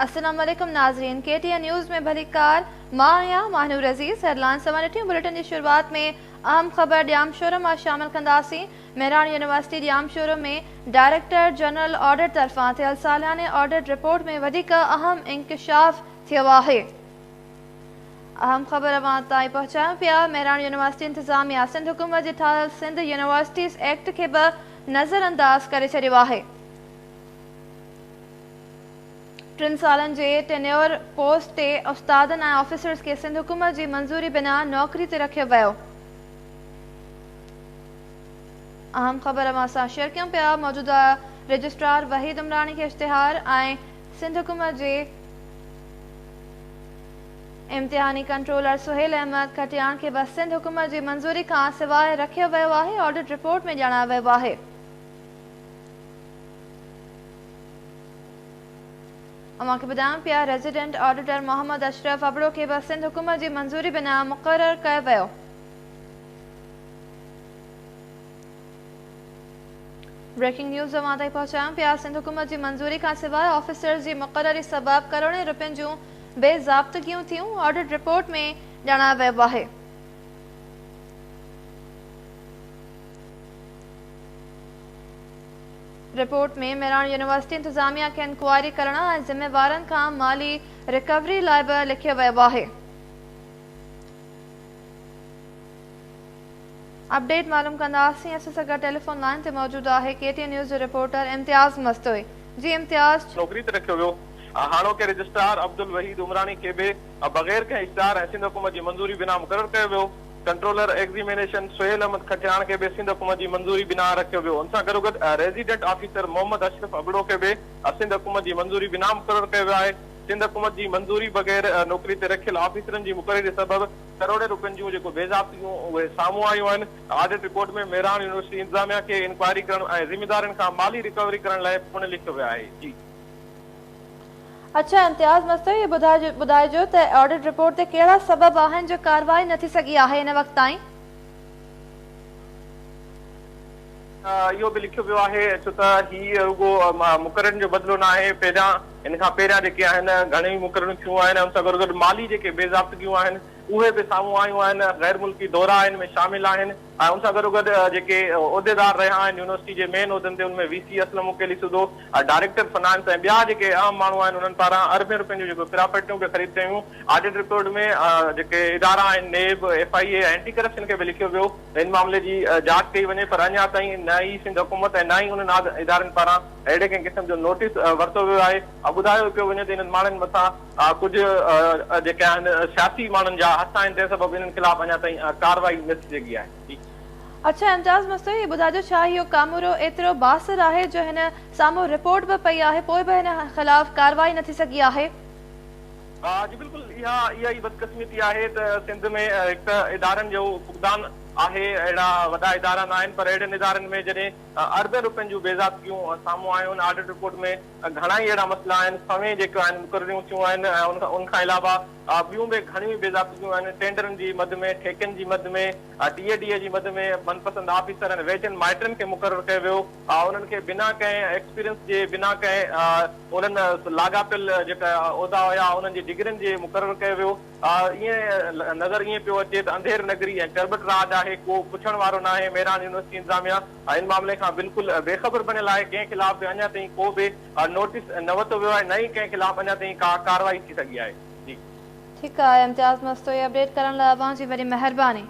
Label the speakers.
Speaker 1: السلام عليڪم ناظرين ڪي ٽي اين نيوز ۾ ڀليڪار مان آهيان ماهنور عزيز هيڊلائنز اوهان ڏٺيون بليٽن جي شروعات ۾ اهم خبر ڄامشورو مان شامل ڪنداسين Mehran university Jamshoro ۾ director general audit طرفان ٿيل سالياني آڊٽ رپورٽ ۾ وڌيڪ اهم انڪشاف ٿيو آهي. اهم خبر اوهان تائين پهچايون پيا، مهراڻ يونيورسٽي انتظاميا سنڌ حڪومت جي ٺاهيل سنڌ يونيورسٽيز ايڪٽ کي به نظرانداز ڪري ڇڏيو آهي. ٽن سالن جي ٽينيور پوسٽ تي استادن ۽ آفيسرز کي سنڌ حڪومت جي منظوري بنا نوڪري تي رکيو ويو. اهم خبر اوهان سان شيئر ڪيون پيا، موجوده رجسٽرار وحيد عمراڻي کي اشتهار ۽ سنڌ حڪومت جي امتحاني ڪنٽرولر سهيل احمد کٽياڻ کي به سنڌ حڪومت جي منظوري کان سواء رکيو ويو آهي، آڊٽ رپورٽ ۾ ڄاڻايو ويو آهي. اوهان کي ٻڌايون پيا ريزيڊنٽ آڊيٽر محمد اشرف ابڙو کي به سنڌ حڪومت جي منظوري بنا مقرر ڪيو ويو. بريڪنگ نيوز اوهان تائين پهچايون پيا سنڌ حڪومت جي منظوري کان سواء آفيسرز جي مقرري سبب ڪروڙين رپين جون بي ضابطگيون ٿيون، آڊٽ رپورٽ ۾ ڄاڻايو ويو آهي. رپورٽ ۾ مهراڻ يونيورسٽي انتظاميا کي انڪوائري ڪرڻ ۽ ذميوارن کان مالي رڪوري لاء به لکيو ويو آهي. اپڊيٽ معلوم ڪنداسين اسان سان گڏ ٽيليفون لائين تي موجود آهي ڪي ٽي اين نيوز جو رپورٽر امتياز مستوئي جي امتياز.
Speaker 2: نوڪري تي رکيو ويو. هاڻوڪي رجسٽرار عبدالوحيد عمراڻي کي به بغير ڪنهن اشتهار ۽ سنڌ حڪومت جي منظوري بنا مقرر ڪيو ويو. ڪنٽرولر ايگزيمينيشن سهيل احمد کٽياڻ کي به سنڌ حڪومت جي منظوري بنا رکيو ويو. ان سان گڏوگڏ ريزيڊنٽ آفيسر محمد اشرف ابڙو کي به سنڌ حڪومت جي منظوري بنا مقرر ڪيو ويو آهي. سنڌ حڪومت جي منظوري بغير نوڪري تي رکيل آفيسرن جي مقرري سبب ڪروڙين روپين جون جيڪو بي ضابطگيون اهي سامهون آيون آهن. آڊٽ رپورٽ ۾ مهراڻ يونيورسٽي انتظاميا کي انڪوائري ڪرڻ ۽ ذميدارن کان مالي رڪوري ڪرڻ لاء پڻ لکيو ويو آهي. جي.
Speaker 1: اڇا امتياز مستوئي اهو ٻڌائجو ته آڊٽ رپورٽ تي ڪهڙا سبب آهن جو ڪارروائي نه ٿي سگهي آهي هن وقت تائين؟
Speaker 2: اهو به لکيو ويو آهي ڇو ته هي رڳو مقررين جو بدلو نه آهي پهريان ان کان پهريان جيڪي آهن گهڻيون ئي مقرريون ٿيون آهن ان سان گڏوگڏ مالي جيڪي بي ضابطگيون آهن اهي به سامهون آيون آهن غير ملڪي دورا ان ۾ شامل آهن ۽ ان سان گڏوگڏ جيڪي عهديدار رهيا آهن يونيورسٽي جي مين عهدن تي ان ۾ وي سي اسلم عقيلي سوڌو ڊائريڪٽر فنانس ۽ ٻيا جيڪي اهم ماڻهو آهن انهن پاران اربين روپين جون جيڪو پراپرٽيون به خريد ڪيون آڊٽ رپورٽ ۾ جيڪي ادارا آهن NAB, F I A ۽ anti corruption کي به لکيو ويو ته ان معاملي جي جاچ ڪئي وڃي پر اڃا تائين نه ئي سنڌ حڪومت ۽ نه ئي انهن ادارن پاران اهڙي ڪنهن قسم جو نوٽيس ورتو ويو آهي. ٻڌايو پيو وڃي ته انهن ماڻهن مٿان ڪجهه جيڪي آهن سياسي ماڻهن جا هٿ آهن تنهن سبب انهن خلاف اڃا تائين ڪارروائي نه ٿي سگهي آهي. جي.
Speaker 1: اڇا امتياز مستوئي هي ٻڌائجو ڇا اهو ڪامورو ايترو بااثر آهي جو هن سامهون رپورٽ به پئي آهي پوء به هن خلاف ڪارروائي نه ٿي سگهي آهي؟
Speaker 2: جي بلڪل اها اها ئي بدقسمتي آهي ته سنڌ ۾ هڪ ته ادارن جو فقدان آهي اهڙا وڏا ادارا ناهن پر اهڙن ادارن ۾ جڏهن اربين روپين جون بي ضابطگيون سامهون آيون آهن، آڊٽ رپورٽ ۾ گهڻا ئي اهڙا مسئلا آهن، سوين جيڪي آهن مقرريون ٿيون آهن ۽ ان کان علاوه ٻيون به گهڻيون ئي بي ضابطگيون آهن، ٽينڊرن جي مد ۾، ٺيڪن جي مد ۾، ٽي اي ڊي اي جي مد ۾ من پسند آفيسر ۽ ويجهن مائٽن کي مقرر ڪيو ويو، انهن کي بنا ڪنهن ايڪسپيرينس جي بنا ڪنهن انهن لاڳاپيل جيڪا عهدا هيا انهن جي ڊگرين جي مقرر ڪيو ويو. ائين نظر ائين پيو اچي ته انڌير نگري ۽ چرٻٽ راڄ آهي، ڪو پڇڻ وارو ناهي، مهراڻ يونيورسٽي انتظاميا ان معاملي کان بلڪل بي خبر بڻيل آهي، ڪنهن خلاف به اڃا تائين ڪو به نوٽيس نه ورتو ويو آهي نه ئي ڪنهن خلاف اڃا تائين ڪا ڪارروائي ٿي سگهي آهي. جي.
Speaker 1: ٺيڪ آهي امتياز مستوئي اپڊيٽ ڪرڻ لاء اوهان جي وڏي مهرباني.